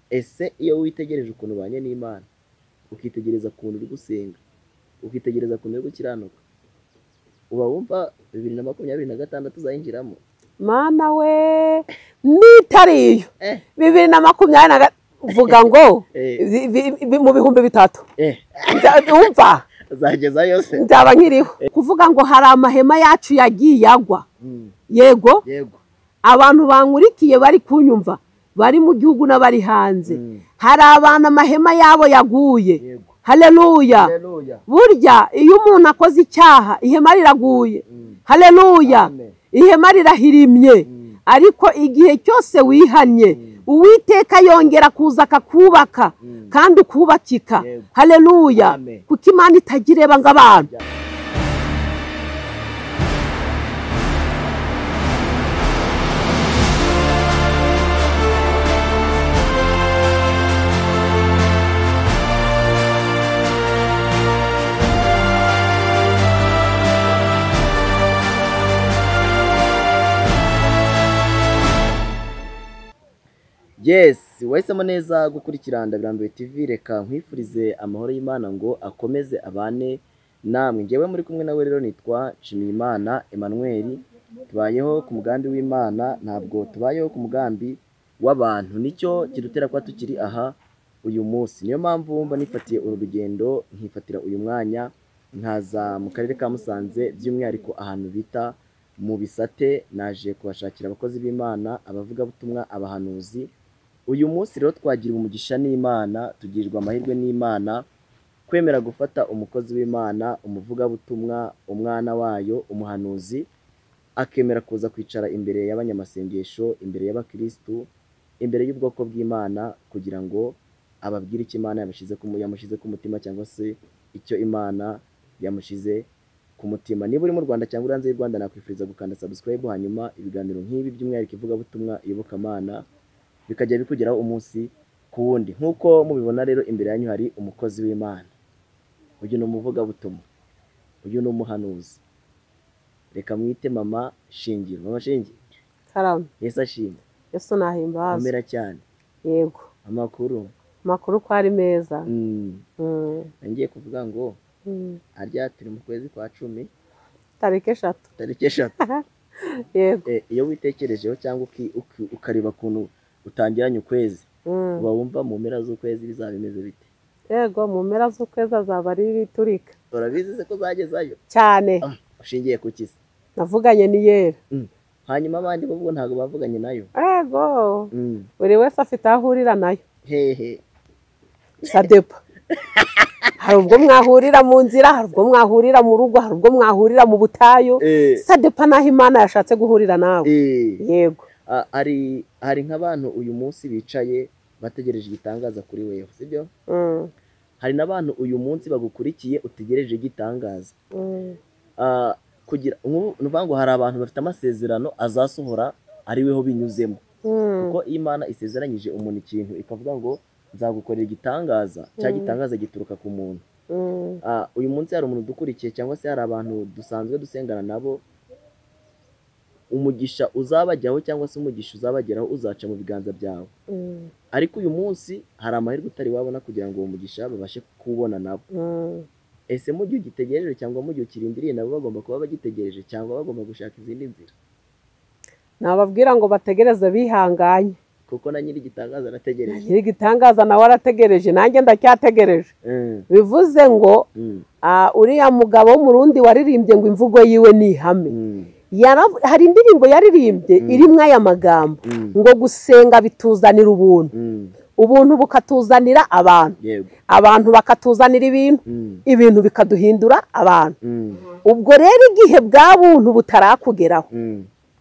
Ese iyo witegereje ukuntu ubanye n'Imana, ukitegereza ukuntu uri gusenga, ukitegereza ukuntu uri gukiranuka, uba wumva 2026 uzayinjiramo? Mana we, nitariyo 2020 vuga ngo mu 3000 umva uzageza yose nzaba nkiriho. Kuvuga ngo hari amahema yacu yagiye agwa. Yego yego, abantu bankurikiye bari kunyumva bari mu gihugu n'abari hanze, hari abantu amahema yabo yaguye. Haleluya. Burya iyo umuntu akoze icyaha ihema riraguye. Haleluya. Ihema rirahirimye. Ariko igihe cyose wihanye, Uwiteka yongera kuza akakubaka kandi ukubakika. Haleluya. Kuko Imana itagireba ngo abantu. Yes, wahisemo neza gukurikira Ndabirambiwe TV. Reka nkwifurize amahoro y'Imana ngo akomeze abane namwe. Ngewe muri kumwe nawe rero nitwa Nshimiyimana Emmanuel. Tubayeho ku mugambi w'Imana, ntabwo tubayeho ku mugambi w'abantu. Nicyo kidutera kuba tukiri aha uyu munsi. Niyo mpamvu mba nifatiye uru rugendo, nkifatira uyu mwanya nkaza mu karere ka Musanze, by'umwihariko ahantu bita mu Bisate. Naje kubashakira abakozi b'Imana, abavugabutumwa, abahanuzi. Uyu munsi rero twagirwa umugisha n'Imana, tugirirwa amahirwe n'Imana kwemera gufata umukozi w'Imana, umuvugabutumwa, umwana wayo, umuhanuzi, akemera kuza kwicara imbere y'abanyamasengesho, imbere y'abakristu, imbere y'ubwoko bw'Imana, kugira ngo ababwire icyo Imana yamushyize ku mutima, cyangwa se icyo Imana yamushyize ku mutima. Niba uri mu Rwanda cyangwa uri hanze y'u Rwanda, nakwifuriza gukanda subscribe, hanyuma ibiganiro nk'ibi by'umwihariko ivugabutumwa, iyobokamana bikajya bikugeraho umunsi ku wundi. Nkuko mubibona rero imbere yanyu hari umukozi w'Imana. Uyu ni umuvugabutumwa, uyu ni umuhanuzi. Reka mwite Mama Shingiro. Mama Shingiro, karame. Yesu ashimwe. Yesu nahimbaza. Komera cyane. Yego. Amakuru? Amakuru ko ari meza. Ngiye kuvuga ngo arya turi mu kwezi kwa 10, tariki 3. Tariki 3. Yego. Iyo witekerejeho cyangwa ukareba kuntu utangiranye ukwezi, uba wumva mu mpera z'ukwezi bizaba bimeze bite? Yego, mu mpera z'ukwezi azaba ari biturika. Urabizi se ko zagezayo? Cyane. Ushingiye ku kisi? Navuganye ni Yera. Hanyuma abandi bo ubwo ntabwo bavuganye nayo? Yego. Buri wese afite aho ahurira nayo. Hehe. Sadepa. Hari ubwo mwahurira mu nzira, hari ubwo mwahurira mu rugo, hari ubwo mwahurira mu butayu. Sadepa naho Imana yashatse guhurira nawe. Yego. Hari nk'abantu uyu munsi bicaye bategereje igitangaza kuri wewe, sibyo? Hari n'abantu uyu munsi bagukurikiye utegereje igitangaza. Kugira nuvuga ngo hari abantu bafite amasezerano azasohora ari weho binyuzemo. Kuko Imana isezeranyije umuntu ikintu ikavuga ngo nzagukorera igitangaza, cya gitangaza gituruka ku muntu. Uyu munsi hari umuntu dukurikiye cyangwa se hari abantu dusanzwe dusengana nabo, umugisha uzabajyaho cyangwa se umugisha uzabageraho uzaca mu biganza byawe. Ariko uyu munsi hari amahirwe utari wabona kugira ngo uwo mugisha babashe kuwubona nabo. Ese mu gihe ugitegereje cyangwa mu gihe ukirindiriye nabo bagomba kuba bagitegereje cyangwa bagomba gushaka izindi nzira? Nababwira ngo bategereze bihanganye, kuko na nyiri igitangaza arategereje. Nyiri igitangaza nawe arategereje, nanjye ndacyategereje. Bivuze ngo uriya mugabo w'umurundi waririmbye ngo imvugo yiwe ni ihame. Hari indirimbo yaririmbye irimwo aya magambo ngo gusenga bituzanira ubuntu, ubuntu bukatuzanira abantu, abantu bakatuzanira ibintu, ibintu bikaduhindura abantu. Ubwo rero igihe bwa buntu butarakugeraho,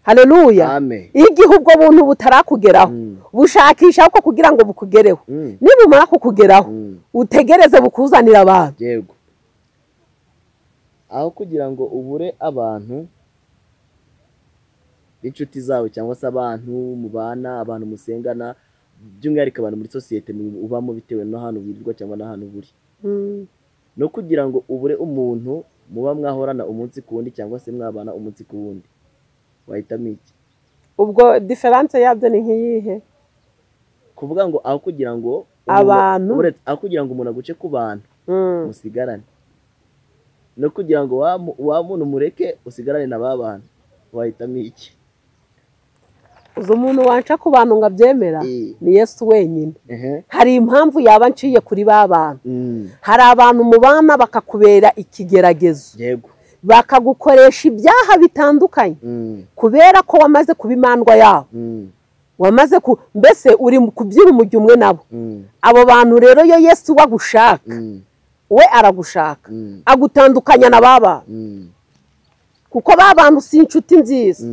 Haleluya, igihe ubwo buntu butarakugeraho, bushakisha uko kugira ngo bukugereho. Nibumara kukugeraho, utegereze bukuzanira abantu. Yego. Aho kugira ngo ubure abantu inshuti zawe cyangwa se abantu mubana, abantu musengana, by'umwihariko abantu muri societe ubamo bitewe n'ahantu wirirwa cyangwa n'ahantu buri, no kugira ngo ubure umuntu muba mwahorana umunsi ku wundi cyangwa se mwabana umunsi ku wundi, wahitamo iki? Ubwo difference yabyo ni nkiyihe? Kuvuga ngo aho kugira ngo abantu aho kugira ngo umuntu aguce ku bantu musigarane, no kugira ngo wa muntu mureke usigarane na ba bantu, wahitamo iki? Uzi umuntu wanca ku bantu ngo abyemera ni Yesu wenyine. Hari impamvu yaba nciye kuri ba bantu. Hari abantu mubana bakakubera ikigeragezo, bakagukoresha ibyaha bitandukanye kubera ko wamaze kuba imandwa yabo, wamaze ku mbese uri kubyira umujyi umwe nabo. Abo bantu rero yo Yesu wagushaka, we aragushaka, agutandukanya na ba bantu, kuko ba bantu si inshuti nziza.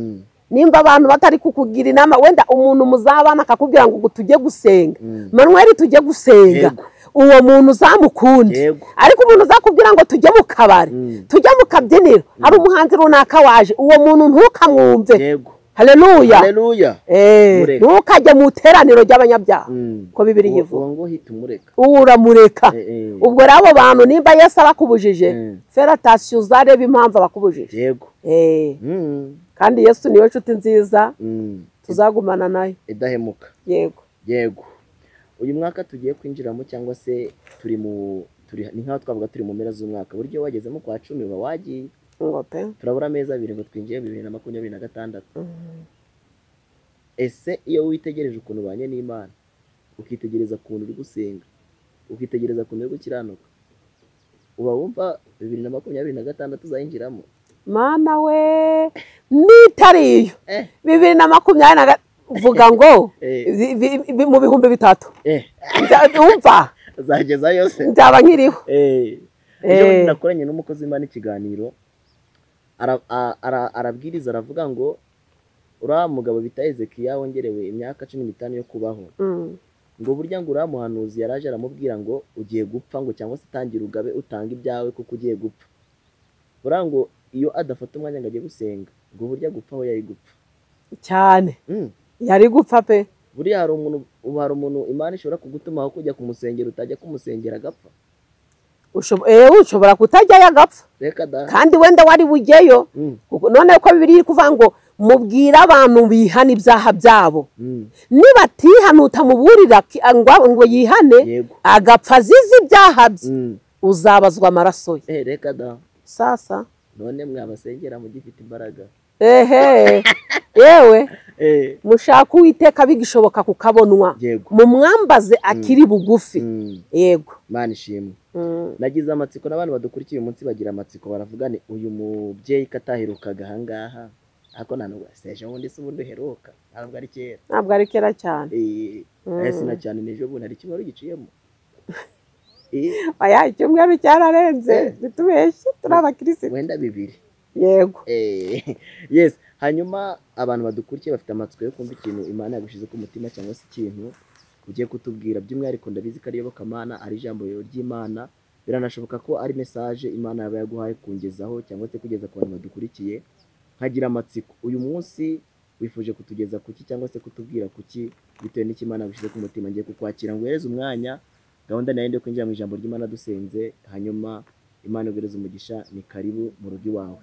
Nimba abantu batari kukugira inama, wenda umuntu muzabana akakubwira ngo tujye gusenga, Manuel tujye gusenga, uwo muntu uzamukunde. Ariko umuntu uzakubwira ngo tujye mu kabari, tujye mu kabyiniro, hari umuhanzi runaka waje, uwo muntu ntukamwumve. Haleluya, haleluya. Ntukajye mu iteraniro ry'abanyabyaha, ko Bibiliya ivuga ngo hita umureka, uramureka. Ubwo rero abo bantu nimba Yesu abakubujije, feratasiyo uzareba impamvu abakubujije. Yego. Kandi Yesu niwe nshuti nziza tuzagumana nayo idahemuka. Yego, yego. Uyu mwaka tugiye kwinjiramo, cyangwa se turi ni nkaho twavuga turi mu mpera z'umwaka, buryo wagezemo kwa 10 uba wagiye. Turabura amezi abiri ngo twinjiye 2026. Ese iyo witegereje ukuntu ubanye n'Imana, ukitegereza ukuntu uri gusenga, ukitegereza ukuntu uri gukiranuka, uba wumva 2026 uzayinjiramo? Mana we, nitariyo 2026 vuga ngo mu 3000 umva uzageza yose, nzaba nkiriho. Ejo nakoranye n'umukozi w'Imana ikiganiro, arabwiriza aravuga ngo uriya mugabo bita Ezekiya wongerewe imyaka 15 yo kubaho, ngo burya ngo uriya muhanuzi yaraje aramubwira ngo ugiye gupfa, ngo cyangwa se tangira ugabe utanga ibyawe kuko ugiye gupfa. Buriya ngo iyo adafata umwanya ngo ajye gusenga, ngo burya gupfa aho yari gupfa cyane, yari gupfa pe. Buriya hari umuntu Imana ishobora kugutumaho kujya kumusengera, utajya kumusengera agapfa. Ushobora kutajyayo agapfa, kandi wenda wari bujyeyo. None ko Bibiliya iri kuvuga ngo mubwire abantu bihana ibyaha byabo, nibatihana utamuburira ngo yihane agapfa azize ibyaha bye, uzabazwa amaraso ye. Reka da. Sasa none mwabasengera mugifite imbaraga. Ehe, yewe mushaka Uwiteka bigishoboka kukabonwa, mumwambaze akiri bugufi. Yego, Imana ishimwe. Nagize amatsiko n'abantu badukurikiye uyu munsi bagira amatsiko, baravuga ni uyu mubyeyi kataherukaga ahangaha, ariko nta nubwo seje ubundi se ubundi uheruka, ntabwo ari kera, ntabwo ari kera cyane. Sina cyane n'ejo bundi hari ikibazo giciyemo. Oya, icyumweru cyararenze, bitubeshye turi abakirisitu wenda 2. Yego. Yes. Hanyuma abantu badukurikiye bafite amatsiko yo kumva ikintu Imana yagushize ku mutima, cyangwa se ikintu ugiye kutubwira. By'umwihariko ndabizi ko ari iyobokamana, ari ijambo ry'Imana, biranashoboka ko ari message Imana yaba yaguhaye kungezaho cyangwa se kugeza ku bantu badukurikiye. Nkagira amatsiko, uyu munsi wifuje kutugeza kuki cyangwa se kutubwira kuki bitewe n'icyo Imana yagushize ku mutima? Ngiye kukwakira ngo uhereze umwanya, gahunda nayo yo kwinjira mu ijambo ry'Imana dusenze, hanyuma Imana iguhereze umugisha. Ni karibu mu rugo iwawe.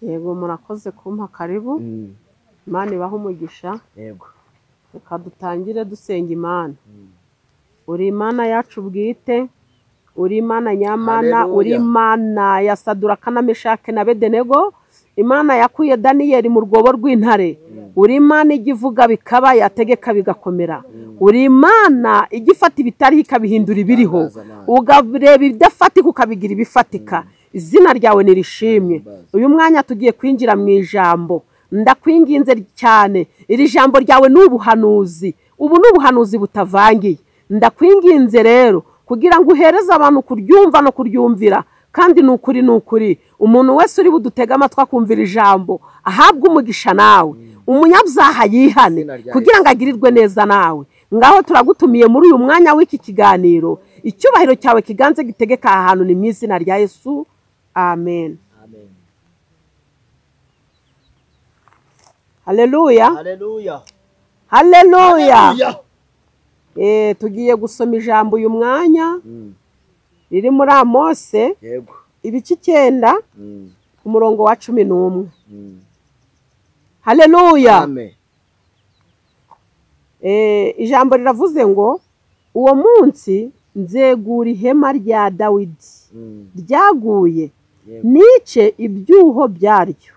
Yego, murakoze kumpa karibu. Imana ibahe umugisha. Yego. Reka dutangire dusenga Imana. Uri Imana yacu bwite, uri Imana nyamana, uri Imana ya Saduraka na Meshake na Abedenego, Imana yakuye Daniyeli mu rwobo rw'intare, uri Imana igivuga bikaba, yategeka bigakomera, uri Imana igifata ibitariho ikabihindura ibiriho, ugareba ibidafatika ukabigira ibifatika. Izina ryawe nirishimwe. Uyu mwanya tugiye kwinjira mu ijambo, ndakwinginze cyane, iri jambo ryawe ni ubuhanuzi, ubu ni ubuhanuzi butavangiye. Ndakwinginze rero kugira ngo uhereze abantu kuryumva no kuryumvira, kandi ni ukuri, ni ukuri, umuntu wese uri budutega amatwi akumvira ijambo ahabwe umugisha nawe, umunyabyaha yihane kugira ngo agirirwe neza nawe. Ngaho turagutumiye muri uyu mwanya w'iki kiganiro, icyubahiro cyawe kiganze gitegeka aha hantu, ni mu izina rya Yesu, amen. Haleluya, haleluya, haleluya. Tugiye gusoma ijambo uyu mwanya riri muri Amose ibice 9 ku murongo wa 11. Haleluya. Amen. Ijambo riravuze ngo uwo munsi nzegura ihema rya Dawidi ryaguye, nice ibyuho byaryo,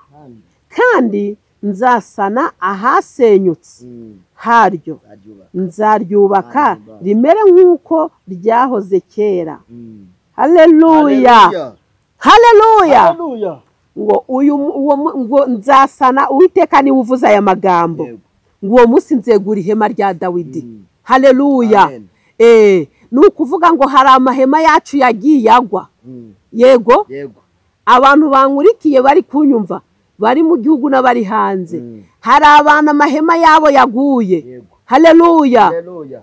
kandi nzasana ahasenyutse haryo, nzaryubaka rimere nk'uko ryahoze kera. Haleluya, haleluya. Ngo uyu ngo nzasana, Uwiteka niwe uvuze aya magambo, ngo uwo munsi nzegura ihema rya Dawidi. Haleluya. Ni ukuvuga ngo hari amahema yacu yagiye agwa. Yego, abantu bankurikiye bari kunyumva, bari mu gihugu n'abari hanze, hari abantu amahema yabo yaguye. Haleluya.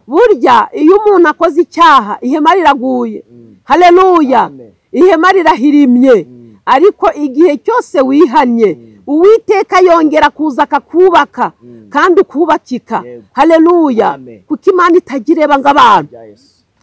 Burya iyo umuntu akoze icyaha ihema riraguye. Haleluya. Ihema rirahirimye. Ariko igihe cyose wihannye, Uwiteka yongera kuza akakubaka kandi ukubakika. Haleluya. Kuko Imana itagireba ngo abantu.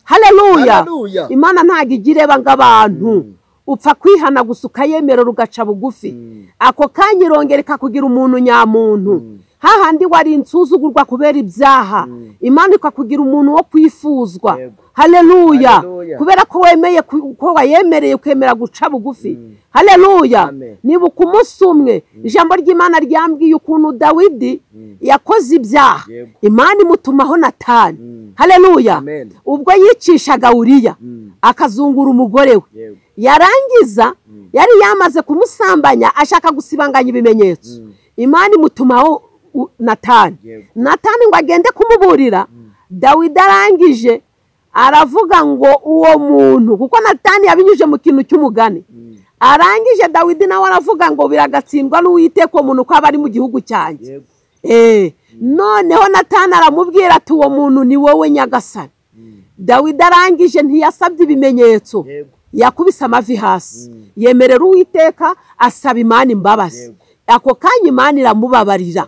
Haleluya. Imana ntago igireba ngo abantu. Upfa kwihana gusa ukayemerera ugaca bugufi, ako kanya irongera ikakugira umuntu nyamuntu. Hahandi wari insuzugurwa kubera ibyaha, Imana ikakugira umuntu wo kwifuzwa. Haleluya. Kubera ko wemeye, ko wayemereye ukemera guca bugufi. Haleluya. Nibuka umunsi umwe ijambo ry'Imana ryambwiye ukuntu Dawidi yakoze ibyaha, Imana imutumaho Natani. Haleluya. Ubwo yicishaga Uriya akazungura umugore we, yarangiza yari yamaze kumusambanya ashaka gusibanganya ibimenyetso, Imana imutumaho Natani. Natani ngo agende kumuburira. Dawidi arangije aravuga ngo uwo muntu, kuko Natani yabinyuje mu kintu cy'umugani, arangije Dawidi nawe aravuga ngo biragatsindwa n'Uwiteka uwo muntu ko aba ari mu gihugu cyanjye. Noneho Natani aramubwira ati uwo muntu ni wowe Nyagasani. Dawidi arangije ntiyasabye ibimenyetso, yakubise amavi hasi, yemerera Uwiteka, asaba Imana imbabazi. Ako kanya Imana iramubabarira.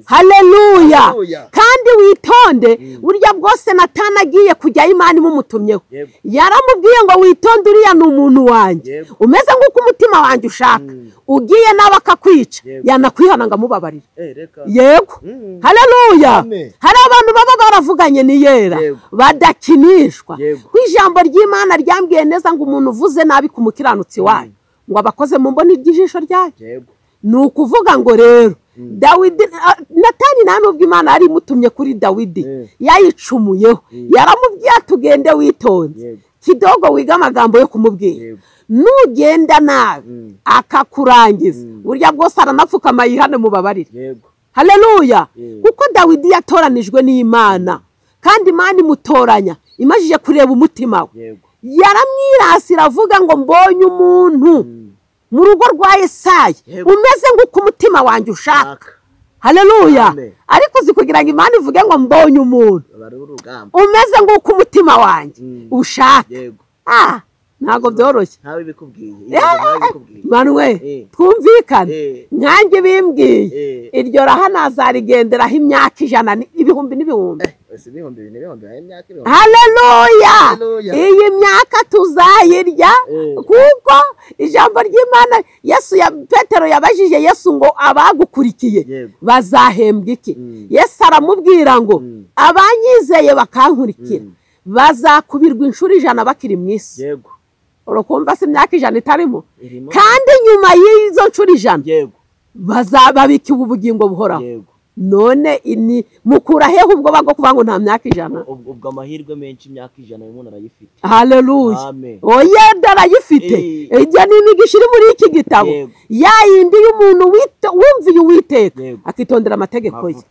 Haleluya. Kandi witonde, burya bwose Natani agiye kujya Imana imumutumyeho, yaramubwiye ngo witonde, uriya ni umuntu wanjye umeze nk'uko umutima wanjye ushaka, ugiye nawe akakwica yanakwihana ngo amubabarire. Yego. Haleluya. Hari abantu baba baravuganye n'Iyera badakinishwa. Ku ijambo ry'Imana ryambwiye neza ngo umuntu uvuze nabi ku mukiranutsi wayo ngo abakoze mu mboni ry'ijisho ryayo. Ni ukuvuga ngo rero Dawidi, Natani nta nubwo Imana yari imutumye kuri Dawidi yayicumuyeho, yaramubwiye tugende witonze kidogo, wiga amagambo yo kumubwira, nugenda nabi akakurangiza, burya bwose aranapfukama yihane mubabarire. Haleluya. Kuko Dawidi yatoranijwe n'Imana, kandi Imana imutoranya imajije kureba umutima we. Yaramwirasira avuga ngo mbonye umuntu mu rugo rwa Yesayi umeze nk'uko umutima wanjye ushaka. Haleluya. Ariko uzi kugira ngo Imana ivuge ngo mbonye umuntu umeze nk'uko umutima wanjye ushaka, ntabwo byoroshye. Manuel, twumvikane, nkanjye bimbwiye iryo raha nazarigenderaho imyaka ijana, ibihumbi n'ibihumbi. Haleluya. Iyi myaka tuzayirya, kuko ijambo ry'Imana, Yesu ya Petero yabajije Yesu ngo abagukurikiye bazahembwa iki? Yesu aramubwira ngo abanyizeye bakankurikira bazakubirwa inshuro 100 bakiri mu isi. Urakumva se imyaka 100 itarimo? Kandi nyuma y'izo nshuro 100 bazababikiwe ubugingo buhoraho. None ini mukura hehe ubwo bago kuvuga ngo nta myaka 100? Ubwo amahirwe menshi imyaka 100 umuntu arayifite. Haleluya. Oya arayifite. Ijya ni imigisha iri muri iki gitabo. Ya yindi y'umuntu wumviye Uwiteka akitondera amategeko ye.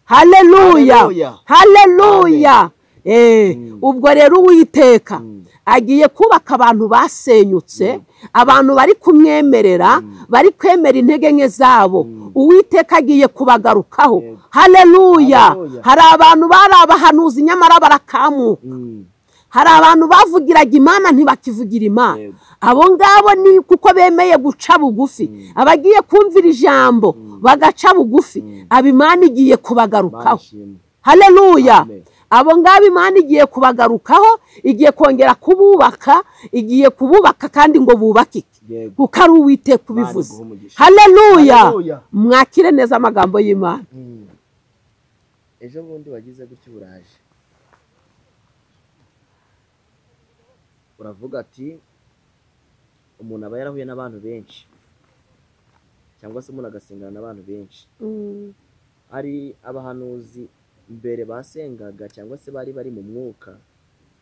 Haleluya. Haleluya. Ubwo rero Uwiteka agiye kubaka abantu basenyutse, abantu bari kumwemerera, bari kwemera intege nke zabo. Uwiteka agiye kubagarukaho. Haleluya. Hari abantu bari abahanuzi nyamara barakamuka. Hari abantu bavugiraga Imana ntibakivugira Imana. Abo ngabo ni kuko bemeye guca bugufi, abagiye kumvira ijambo bagaca bugufi, abimana igiye kubagarukaho. Haleluya. Abo ngabo Imana igiye kubagarukaho, igiye kongera kububaka, igiye kububaka kandi ngo bubakike, kuko ari Uwiteka ubivuze. Haleluya. Mwakire neza amagambo y'Imana. Ejo bundi wagize gutya uraje uravuga ati umuntu aba yarahuye n'abantu benshi cyangwa se umuntu agasengana n'abantu benshi. Hari abahanuzi mbere basengaga cyangwa se bari bari mu mwuka,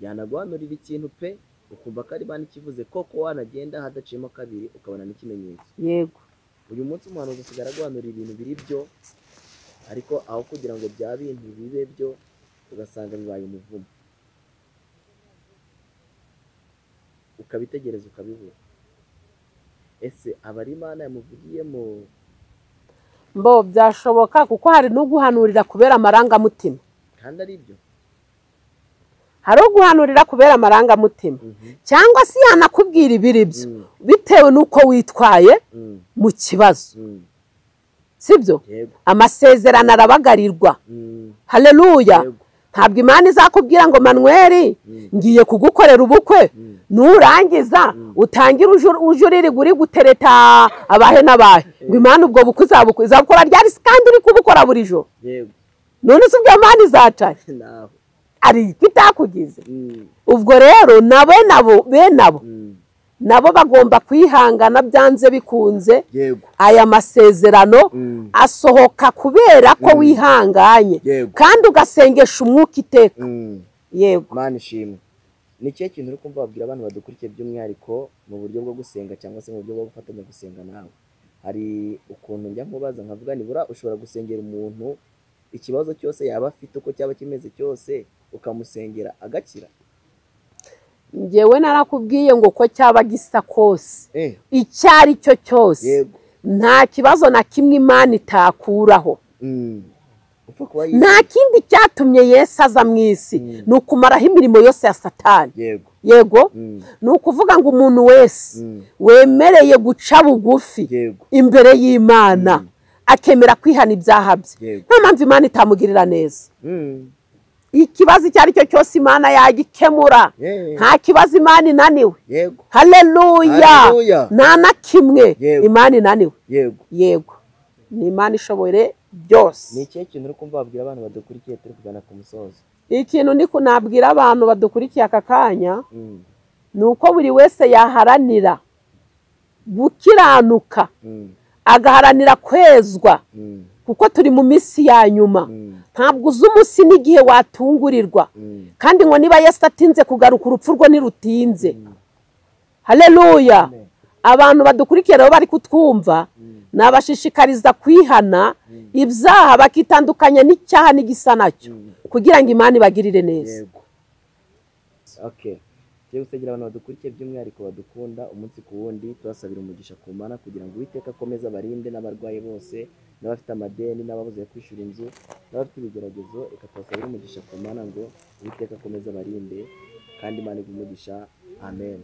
yanaguhanurira ikintu pe ukumva ko ari bani kivuze koko, wanagenda hadaciyemo kabiri ukabona n'ikimenyetso. Yego. Uyu munsi umuhanuzi usigara aguhanurira ibintu biri byo, ariko aho kugira ngo bya bintu bibe byo ugasanga bibaye umuvumo, ukabitegereza ukabibura. Ese abari Imana yamuvugiyemo? Mbo byashoboka, kuko hari n'uguhanurira kubera amarangamutima. Kandi ari byo. Hari uguhanurira kubera amarangamutima, cyangwa se yanakubwira ibiri byo bitewe n'uko witwaye mu kibazo. Sibyo? Amasezerano arabagarirwa. Haleluya. Ntabwo Imana izakubwira ngo Manuel ngiye kugukorera ubukwe, nurangiza utangira ujurire guri gutereta abahe n'abahe ngo Imana ubwo bukwe izabukora ryari kandi uri kubukora buri joro. None se ubwo Imana izacaye ari kitakugize? Ubwo rero nabo nabo bagomba kwihangana byanze bikunze. Aya masezerano asohoka kubera ko wihanganye kandi ugasengesha umwuka iteka. Yego. Mana ishimwe. Ni ikihe kintu uri kumva wabwira abantu badukurikiye by'umwihariko mu buryo bwo gusenga cyangwa se mu buryo bwo gufatanya gusenga nawe? Hari ukuntu njya nkubaza nkavuga nibura ushobora gusengera umuntu ikibazo cyose yaba afite uko cyaba kimeze cyose ukamusengera agakira? Njyewe narakubwiye ngo ko cyaba gisa kose, icyo ari cyo cyose, nta kibazo na kimwe Imana itakuraho. Nta kindi cyatumye Yesu aza mu isi ni ukumaraho imirimo yose ya Satani. Yego. Ni ukuvuga ngo umuntu wese wemereye guca bugufi imbere y'Imana akemera kwihana ibyaha bye, nta mpamvu Imana itamugirira neza. Ikibazo icyo ari cyo cyose Imana yagikemura. Nta kibazo Imana inaniwe. Haleluya. Nta na kimwe Imana inaniwe. Yego. Ni Imana ishobore byose. Ni ikihe kintu uri kumva wabwira abantu badukurikiye turi kugana ku musozo? Ikintu ndi kunabwira abantu badukurikiye aka kanya ni uko buri wese yaharanira gukiranuka, agaharanira kwezwa, kuko turi mu minsi ya nyuma. Ntabwo uzi umunsi n'igihe watungurirwa, kandi ngo niba Yesu atinze kugaruka urupfu rwo ntirutinze. Haleluya. Abantu badukurikiye rero bari kutwumva, nabashishikariza kwihana ibyaha bakitandukanya n'icyaha n'igisa nacyo, kugira ngo Imana ibagirire neza. Okay. Tugiye gusengera abantu badukurikiye by'umwihariko badukunda umunsi ku wundi, tubasabira umugisha ku Mana kugira ngo Uwiteka akomeze abarinde n'abarwayi bose, n'abafite amadeni, n'ababuze kwishyura inzu, n'abafite ibigeragezo. Reka tubasabire umugisha ku Mana ngo Uwiteka akomeze abarinde kandi Imana iguhe umugisha. Amen.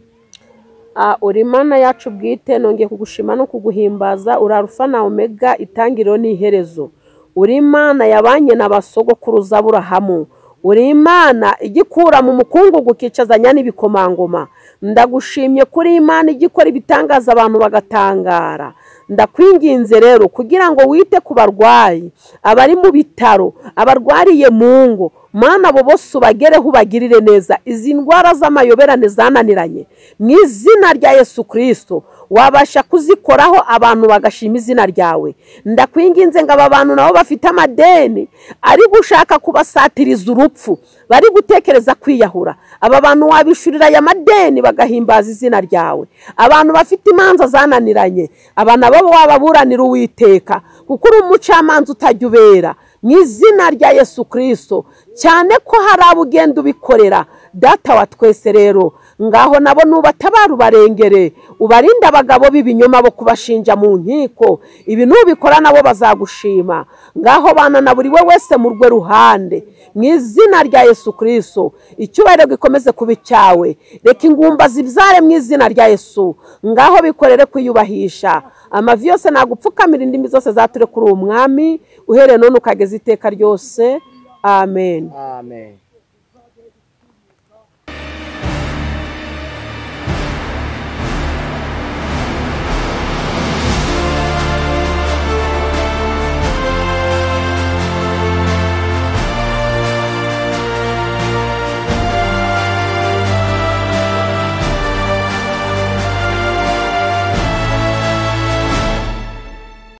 Uri Mana yacu bwite, nongeye kugushima no kuguhimbaza. Uri Alfa na Omega, itangiriro n'iherezo. Uri Imana yabanye na basogokuruza Aburahamu. Uri Imana igikura mu mukungugu ukicazanya n'ibikomangoma. Ndagushimye kuri Imana igikora ibitangaza abantu bagatangara. Ndakwinginze rero kugira ngo wite ku barwayi, abari mu bitaro, abarwariye mu ngo, Mana abo bose ubagereho ubagirire neza. Izi ndwara z'amayoberane zananiranye, mu izina rya Yesu Kristo wabasha kuzikoraho abantu bagashima izina ryawe. Ndakwinginze ngo aba bantu nabo bafite amadeni ari gushaka kubasatiriza urupfu, bari gutekereza kwiyahura, aba bantu wabishurira aya madeni bagahimbaza izina ryawe. Abantu bafite imanza zananiranye, aba nabo wababuranira Uwiteka, kuko uri umucamanza utajya ubera. Mu izina rya Yesu Kristo, cyane ko hari abo ugenda ubikorera Data wa twese rero, ngaho nabo nubatabara ubarengere, ubarinde abagabo b'ibinyoma bo kubashinja mu nkiko. Ibi nubikora nabo bazagushima. Ngaho bana na buri we wese mu rwe ruhande, mu izina rya Yesu Kristo, icyubahiro gikomeze kuba icyawe. Reka ingumba zibyare mu izina rya Yesu. Ngaho bikorere kwiyubahisha. Amavi yose nagupfukamira, indimi zose zature kuri uwo mwami, uhereye none ukageza iteka ryose. Amen. Amen.